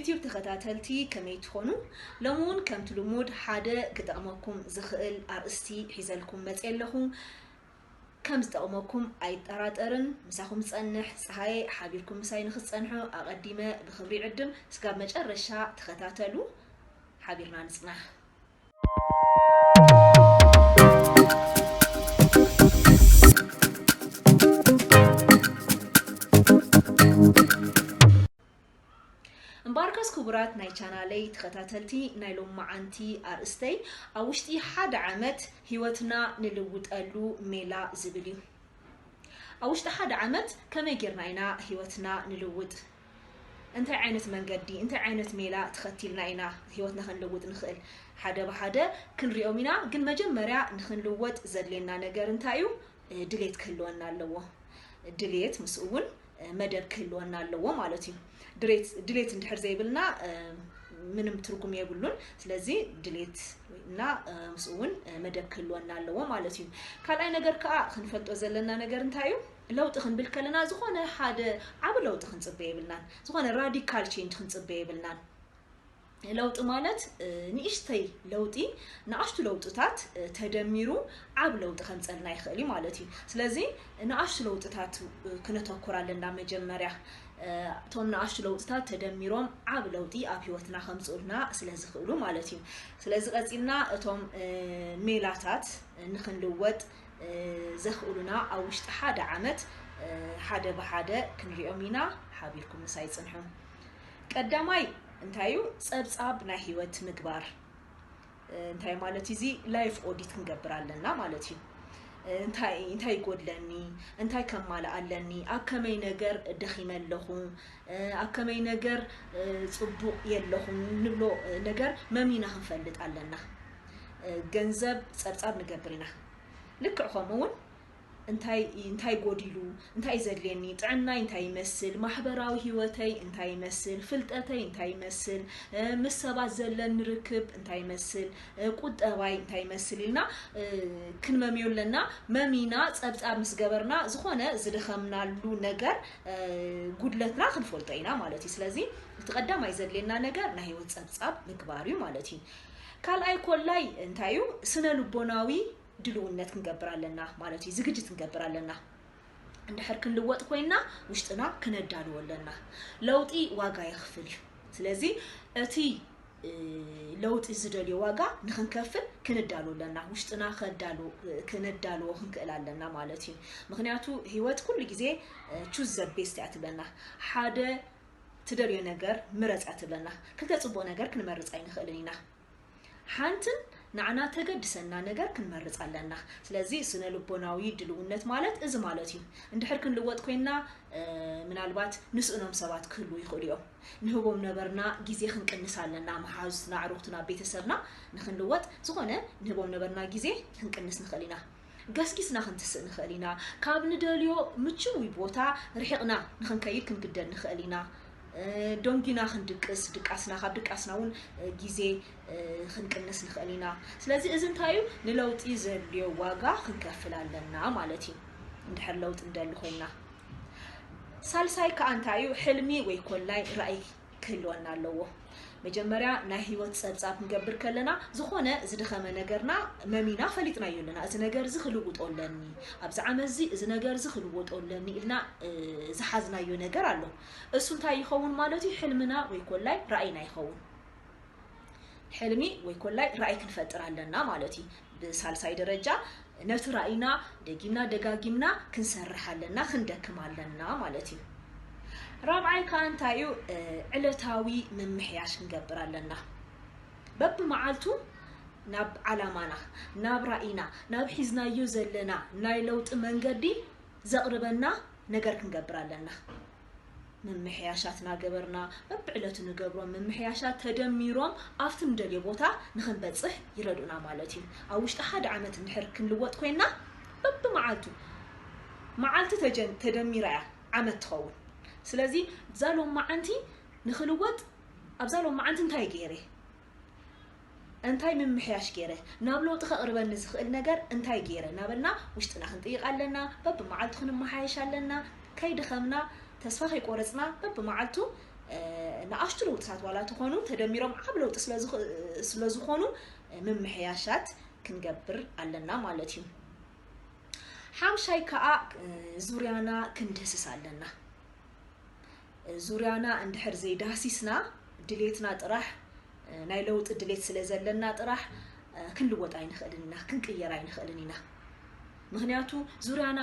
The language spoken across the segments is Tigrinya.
ዩቲዩብ ተኸታተልቲ ከመይ ትኾኑ? ሎሚ እውን ከምቲ ልሙድ ሓደ ክጠቕመኩም ዝኽእል ኣርእስቲ ሒዘልኩም መፅየ ኣለኹ። ከም ዝጠቕመኩም ኣይጠራጠርን። ምሳኹም ዝፀንሕ ፀሃየ ሓቢርኩም ምሳይ ንክትፀንሑ ኣቐዲመ ብኽብሪ ይዕድም። እስካብ መጨረሻ ተኸታተሉ፣ ሓቢርና ንፅናሕ። እምበኣርከስ ክቡራት ናይ ቻናለይ ተኸታተልቲ፣ ናይ ሎማዓንቲ ኣርእስተይ ኣብ ውሽጢ ሓደ ዓመት ህይወትና ንልውጠሉ ሜላ ዝብል እዩ። ኣብ ውሽጢ ሓደ ዓመት ከመይ ጌርና ኢና ህይወትና ንልውጥ? እንታይ ዓይነት መንገዲ፣ እንታይ ዓይነት ሜላ ተኸቲልና ኢና ህይወትና ክንልውጥ ንኽእል? ሓደ ብሓደ ክንሪኦም ኢና፣ ግን መጀመርያ ንኽንልወጥ ዘድልየና ነገር እንታይ እዩ? ድሌት ክህልወና ኣለዎ። ድሌት ምስኡ እውን መደብ ክህልወና ኣለዎ ማለት እዩ። ድሌት ድሌት እንድሕር ዘይብልና ምንም ትርጉም የብሉን። ስለዚ ድሌት እና ምስኡ እውን መደብ ክህልወና ኣለዎ ማለት እዩ። ካልኣይ ነገር ከዓ ክንፈልጦ ዘለና ነገር እንታይ እዩ? ለውጢ ክንብል ከለና ዝኾነ ሓደ ዓቢ ለውጢ ክንጽበ የብልናን። ዝኾነ ራዲካል ቼንጅ ክንጽበ የብልናን። ለውጢ ማለት ንእሽተይ ለውጢ፣ ንኣሽቱ ለውጥታት ተደሚሩ ዓብ ለውጢ ከምፀልና ይኽእል እዩ ማለት እዩ። ስለዚ ንኣሽቱ ለውጥታት ክነተኩር ኣለና። መጀመርያ እቶም ንኣሽቱ ለውጥታት ተደሚሮም ዓብ ለውጢ ኣብ ህይወትና ከምፅኡልና ስለ ዝኽእሉ ማለት እዩ። ስለዚ ቀፂልና እቶም ሜላታት ንክንልወጥ ዘኽእሉና ኣብ ውሽጢ ሓደ ዓመት ሓደ ብሓደ ክንሪኦም ኢና። ሓቢርኩም ምሳይ ፅንሑ። ቀዳማይ እንታይ እዩ? ጸብጻብ ናይ ህይወት ምግባር። እንታይ ማለት እዩ? እዚ ላይፍ ኦዲት ክንገብር ኣለና ማለት እዩ። እንታይ እንታይ ይጎድለኒ፣ እንታይ ከማልእ ኣለኒ፣ ኣብ ከመይ ነገር ደኺመ ኣለኹ፣ ኣብ ከመይ ነገር ጽቡቕ የለኹን ንብሎ ነገር መሚና ክንፈልጥ ኣለና። ገንዘብ ጸብጻብ ንገብር ኢና። ልክዕ ከምኡ እውን እንታይ እንታይ ጎዲሉ፣ እንታይ ዘድልየኒ፣ ጥዕናይ እንታይ ይመስል፣ ማሕበራዊ ህይወተይ እንታይ ይመስል፣ ፍልጠተይ እንታይ ይመስል፣ ምስ ሰባት ዘለኒ ርክብ እንታይ ይመስል፣ ቁጠባይ እንታይ ይመስል ኢልና ክንመምዮ ኣለና። መሚና ጸብጻብ ምስ ገበርና ዝኾነ ዝደኸምናሉ ነገር፣ ጉድለትና ክንፈልጦ ኢና ማለት እዩ። ስለዚ እቲ ቀዳማይ ዘድልየና ነገር ናይ ህይወት ጸብጻብ ምግባር እዩ ማለት እዩ። ካልኣይ ኮላይ እንታይ እዩ? ስነ ልቦናዊ ድልውነት ክንገብር ኣለና ማለት እዩ። ዝግጅት ክንገብር ኣለና። እንድሕር ክንልወጥ ኮይና ውሽጥና ክነዳልዎ ኣለና። ለውጢ ዋጋ የኽፍል እዩ። ስለዚ እቲ ለውጢ ዝደልዮ ዋጋ ንክንከፍል ክንዳሉ ኣለና። ውሽጥና ከዳሉ ክነዳልዎ ክንክእል ኣለና ማለት እዩ። ምክንያቱ ህይወት ኩሉ ግዜ ቹዝ ዘ ቤስት እያ ትብለና። ሓደ ትደልዮ ነገር ምረፅ እያ ትብለና። ክልተ ፅቡቅ ነገር ክንመርፅ ኣይንኽእልን ኢና። ሓንትን ንዓና ተገድሰና ነገር ክንመርፅ ኣለና። ስለዚ ስነ ልቦናዊ ድልውነት ማለት እዚ ማለት እዩ። እንድሕር ክንልወጥ ኮይና ምናልባት ንስእኖም ሰባት ክህልዉ ይኽእሉ እዮም። ንህቦም ነበርና ግዜ ክንቅንስ ኣለና። መሓዙትና፣ ኣዕሩኽትና፣ ቤተሰብና ንክንልወጥ ዝኾነ ንህቦም ነበርና ግዜ ክንቅንስ ንኽእል ኢና። ገስጊስና ክንትስእ ንኽእል ኢና። ካብ ንደልዮ ምችዊ ቦታ ርሒቕና ንክንከይድ ክንግደድ ንኽእል ኢና። ደንጊና ክንድቅስ፣ ድቃስና ካብ ድቃስና እውን ግዜ ክንቅንስ ንኽእል ኢና። ስለዚ እዚ እንታይ እዩ? ንለውጢ ዘድልዮ ዋጋ ክንከፍል ኣለና ማለት እዩ። እንድሕር ለውጢ ንደሊ ኮይና። ሳልሳይ ከዓ እንታይ እዩ? ሕልሚ ወይ ኮላይ ራእይ ክህልወና ኣለዎ። መጀመርያ ናይ ህይወት ጸብጻብ ክንገብር ከለና ዝኾነ ዝደኸመ ነገርና መሚና ፈሊጥናዮ ኣለና። እዚ ነገር እዚ ክልውጦ ኣለኒ፣ ኣብዚ ዓመት እዚ እዚ ነገር እዚ ክልወጦ ኣለኒ ኢልና ዝሓዝናዮ ነገር ኣሎ። እሱ እንታይ ይኸውን ማለት እዩ? ሕልምና ወይ ኮላይ ራእይና ይኸውን። ሕልሚ ወይ ኮላይ ራእይ ክንፈጥር ኣለና ማለት እዩ። ብሳልሳይ ደረጃ ነቲ ራእይና ደጊምና ደጋጊምና ክንሰርሕ ኣለና፣ ክንደክም ኣለና ማለት እዩ። ራብዓይ ከዓ እንታይ እዩ? ዕለታዊ ምምሕያሽ ክንገብር ኣለና። በብመዓልቱ ናብ ዓላማና፣ ናብ ራእይና፣ ናብ ሒዝናዮ ዘለና ናይ ለውጢ መንገዲ ዘቕርበና ነገር ክንገብር ኣለና። ምምሕያሻት እናገበርና በብዕለቱ ንገብሮም ምምሕያሻት ተደሚሮም ኣብቲ ንደልዮ ቦታ ንኽንበፅሕ ይረድኡና ማለት እዩ። ኣብ ውሽጢ ሓደ ዓመት እንድሕር ክንልወጥ ኮይና በብመዓልቱ መዓልቲ ተጀን ተደሚራ እያ ዓመት ትኸውን። ስለዚ እዛ ሎማዓንቲ ንኽልወጥ ኣብዛ ሎማዓንቲ እንታይ ገይረ? እንታይ ምምሕያሽ ገይረ? ናብ ለውጢ ከቕርበኒ ዝኽእል ነገር እንታይ ገይረ? እናበልና ውሽጥና ክንጥይቕ ኣለና። በብመዓልቱ ክንመሓየሽ ኣለና። ከይደኸምና፣ ተስፋ ከይቆረፅና በብመዓልቱ ንኣሽቱ ለውጥታት ዋላ ተኾኑ ተደሚሮም ዓብ ለውጢ ስለዝኾኑ ምምሕያሻት ክንገብር ኣለና ማለት እዩ። ሓምሻይ ከዓ ዙርያና ክንድህስስ ኣለና። ዙርያና እንድሕር ዘይዳህሲስና ድሌትና ጥራሕ ናይ ለውጢ ድሌት ስለ ዘለና ጥራሕ ክንልወጥ ኣይንኽእልን ኢና፣ ክንቅየር ኣይንኽእልን ኢና። ምኽንያቱ ዙርያና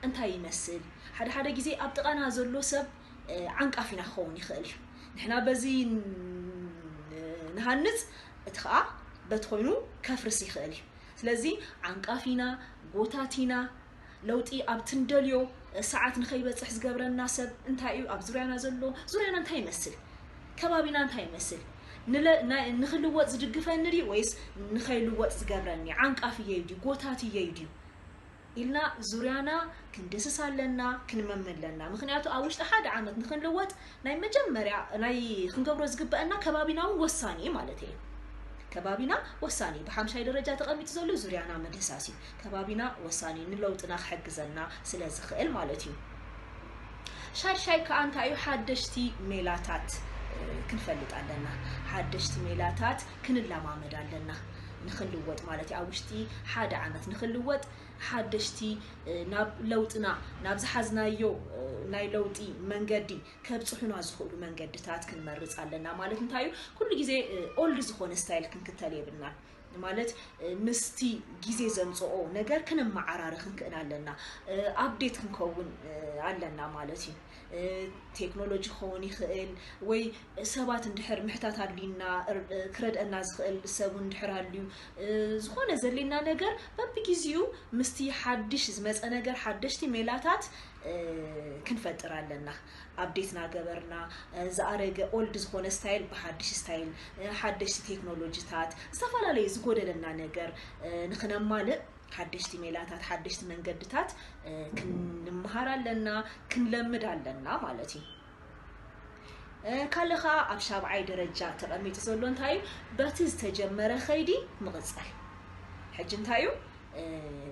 እንታይ ይመስል? ሓደ ሓደ ግዜ ኣብ ጥቓና ዘሎ ሰብ ዓንቃፊና ክኸውን ይኽእል እዩ። ንሕና በዚ ንሃንፅ፣ እቲ ከዓ በቲ ኮይኑ ከፍርስ ይኽእል እዩ። ስለዚ ዓንቃፊና፣ ጎታቲና፣ ለውጢ ኣብቲ ንደልዮ ሰዓት ንኸይበፅሕ ዝገብረና ሰብ እንታይ እዩ? ኣብ ዙርያና ዘሎ፣ ዙርያና እንታይ ይመስል? ከባቢና እንታይ ይመስል? ንለ- ናይ- ንኽልወጥ ዝድግፈኒ ድዩ ወይስ ንኸይልወጥ ዝገብረኒ? ዓንቃፍየይ ድዩ? ጎታትየይ ድዩ? ኢልና ዙርያና ክንድስስ ኣለና፣ ክንመሚ ኣለና። ምኽንያቱ ኣብ ውሽጢ ሓደ ዓመት ንክንልወጥ ናይ መጀመርያ ናይ ክንገብሮ ዝግበአና ከባቢና እውን ወሳኒ እዩ ማለት እዩ። ከባቢና ወሳኒ እዩ። ብሓምሻይ ደረጃ ተቐሚጡ ዘሎ ዙርያና ምድህሳስ እዩ። ከባቢና ወሳኒ እዩ፣ ንለውጥና ክሕግዘና ስለ ዝኽእል ማለት እዩ። ሻድሻይ ከዓ እንታይ እዩ? ሓደሽቲ ሜላታት ክንፈልጥ ኣለና። ሓደሽቲ ሜላታት ክንለማመድ ኣለና። ንክንልወጥ ማለት እዩ። ኣብ ውሽጢ ሓደ ዓመት ንክንልወጥ ሓደሽቲ ናብ ለውጥና፣ ናብ ዝሓዝናዮ ናይ ለውጢ መንገዲ ከብፅሑና ዝኽእሉ መንገድታት ክንመርፅ ኣለና ማለት እንታይ እዩ? ኩሉ ግዜ ኦልድ ዝኾነ ስታይል ክንክተል የብልና። ማለት ምስቲ ግዜ ዘምፅኦ ነገር ክነመዓራሪ ክንክእል ኣለና። ኣፕዴት ክንከውን ኣለና ማለት እዩ። ቴክኖሎጂ ክኸውን ይኽእል ወይ ሰባት እንድሕር ምሕታት ኣድልዩና፣ ክረድአና ዝኽእል ሰብ እንድሕር ኣልዩ፣ ዝኾነ ዘድልየና ነገር በብግዜኡ ምስቲ ሓድሽ ዝመፀ ነገር ሓደሽቲ ሜላታት ክንፈጥር ኣለና። ኣፕዴት እናገበርና፣ ዝኣረገ ኦልድ ዝኾነ ስታይል ብሓድሽ ስታይል፣ ሓደሽቲ ቴክኖሎጂታት፣ ዝተፈላለዩ ዝጎደለና ነገር ንክነማልእ ሓደሽቲ ሜላታት፣ ሓደሽቲ መንገድታት ክንመሃር ኣለና፣ ክንለምድ ኣለና ማለት እዩ። ካልእ ከዓ ኣብ ሻብዓይ ደረጃ ተቐሚጡ ዘሎ እንታይ እዩ? በቲ ዝተጀመረ ከይዲ ምቕፃል። ሕጂ እንታይ እዩ?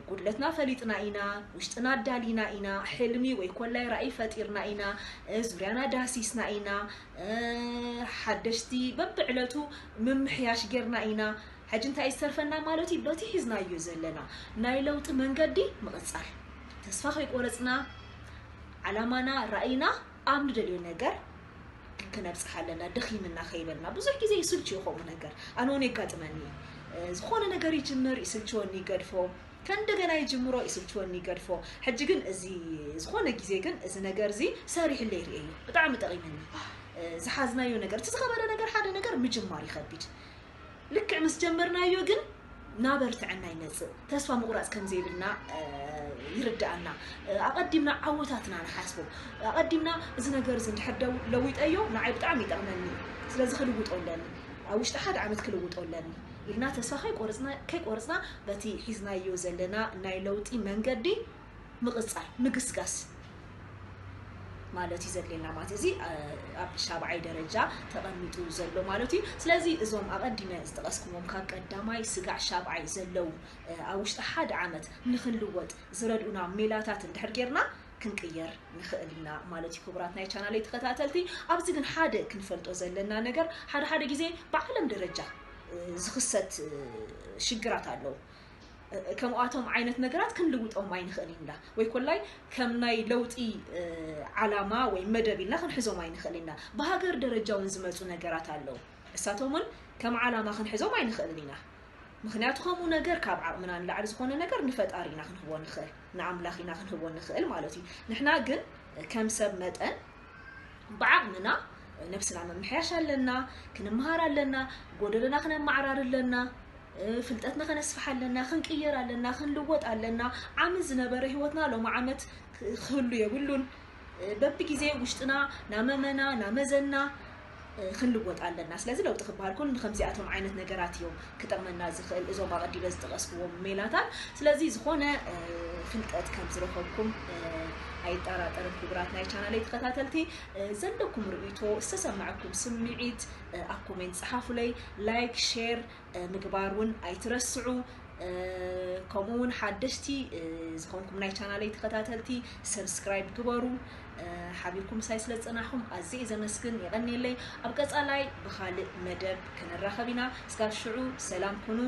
ጉድለትና ፈሊጥና ኢና፣ ውሽጥና ኣዳሊና ኢና፣ ሕልሚ ወይ ኮላይ ራእይ ፈጢርና ኢና፣ ዙርያና ዳሲስና ኢና፣ ሓደሽቲ በብዕለቱ ምምሕያሽ ጌርና ኢና። ሕጂ እንታይ ዝተርፈና ማለት እዩ? በቲ ሒዝናዮ ዘለና ናይ ለውጢ መንገዲ ምቕፃል። ተስፋ ከይቆረፅና ዓላማና ራእይና ኣብ ንደልዮ ነገር ክነብፅሕ ኣለና። ደኺምና ከይበልና። ብዙሕ ግዜ ይስልችዮ ከምኡ ነገር። ኣነ እውን የጋጥመኒ። ዝኾነ ነገር ይጅምር፣ ይስልችወኒ፣ ይገድፎ። ከእንደገና ይጅምሮ፣ ይስልችወኒ፣ ይገድፎ። ሕጂ ግን እዚ ዝኾነ ግዜ ግን እዚ ነገር እዚ ሰሪሕለይ ርእየዮ። ብጣዕሚ ጠቒምኒ። ዝሓዝናዮ ነገር፣ እቲ ዝኸበደ ነገር ሓደ ነገር ምጅማር ይኸቢድ። ልክዕ ምስ ጀመርናዮ ግን ናበርትዐና ይመፅእ። ተስፋ ምቑራፅ ከም ዘይብልና ይርድኣና። ኣቐዲምና ዓወታትና ንሓስቦ። ኣቐዲምና እዚ ነገር እዚ እንድሕር ለዊጠዮ ንዓይ ብጣዕሚ ይጠቕመኒ እዩ። ስለዚ ክልውጦ ኣለኒ። ኣብ ውሽጢ ሓደ ዓመት ክልውጦ ኣለኒ ኢልና ተስፋ ከይቆረፅና በቲ ሒዝናዮ ዘለና ናይ ለውጢ መንገዲ ምቕፃል፣ ምግስጋስ ማለት እዩ ዘድልየና ማለት እዚ ኣብ ሻብዓይ ደረጃ ተቐሚጡ ዘሎ ማለት እዩ። ስለዚ እዞም ኣቐዲመ ዝጠቐስኩዎም ካብ ቀዳማይ ስጋዕ ሻብዓይ ዘለዉ ኣብ ውሽጢ ሓደ ዓመት ንክንልወጥ ዝረድኡና ሜላታት እንድሕር ጌርና ክንቅየር ንኽእል ኢና ማለት እዩ። ክቡራት ናይ ቻናለይ ተኸታተልቲ፣ ኣብዚ ግን ሓደ ክንፈልጦ ዘለና ነገር ሓደ ሓደ ግዜ ብዓለም ደረጃ ዝኽሰት ሽግራት ኣለዉ። ከምኣቶም ዓይነት ነገራት ክንልውጦም ኣይንኽእል ኢና። ወይ ኮላይ ከም ናይ ለውጢ ዓላማ ወይ መደብ ኢልና ክንሕዞም ኣይንኽእል ኢና። ብሃገር ደረጃ እውን ዝመፁ ነገራት ኣለዉ። እሳቶም እውን ከም ዓላማ ክንሕዞም ኣይንኽእልን ኢና። ምኽንያቱ ከምኡ ነገር ካብ ዓቕምና ንላዕሊ ዝኾነ ነገር ንፈጣሪ ኢና ክንህቦ ንኽእል፣ ንኣምላኽ ኢና ክንህቦ ንኽእል ማለት እዩ። ንሕና ግን ከም ሰብ መጠን ብዓቕምና ነብስና ምምሕያሽ ኣለና፣ ክንምሃር ኣለና፣ ጎደለና ክነመዓራሪ ኣለና፣ ፍልጠትና ከነስፍሕ ኣለና፣ ክንቅየር ኣለና፣ ክንልወጥ ኣለና። ዓመት ዝነበረ ህይወትና ሎሚ ዓመት ክህሉ የብሉን። በብግዜ ውሽጥና ናመመና ናመዘና ክንልወጥ ኣለና። ስለዚ ለውጢ ክበሃል ኮን ንከምዚኣቶም ዓይነት ነገራት እዮም ክጠቕመና ዝኽእል እዞም ኣቐዲመ ዝጠቐስኩዎም ሜላታት። ስለዚ ዝኾነ ፍልጠት ከም ዝረኸብኩም ኣይጠራጠርን። ክቡራት ናይ ቻናለይ ተኸታተልቲ፣ ዘለኩም ርእይቶ፣ ዝተሰማዕኩም ስምዒት ኣብ ኮሜንት ጸሓፉለይ። ላይክ፣ ሼር ምግባር እውን ኣይትረስዑ። ከምኡ እውን ሓደሽቲ ዝኾንኩም ናይ ቻናለይ ተኸታተልቲ ሰብስክራይብ ግበሩ። ሓቢርኩም ምሳይ ስለ ዝፀናሕኩም ኣዝየ ዘመስግን፣ የቐንየለይ። ኣብ ቀፃላይ ብኻልእ መደብ ክንራኸብ ኢና። እስካብ ሽዑ ሰላም ኩኑ።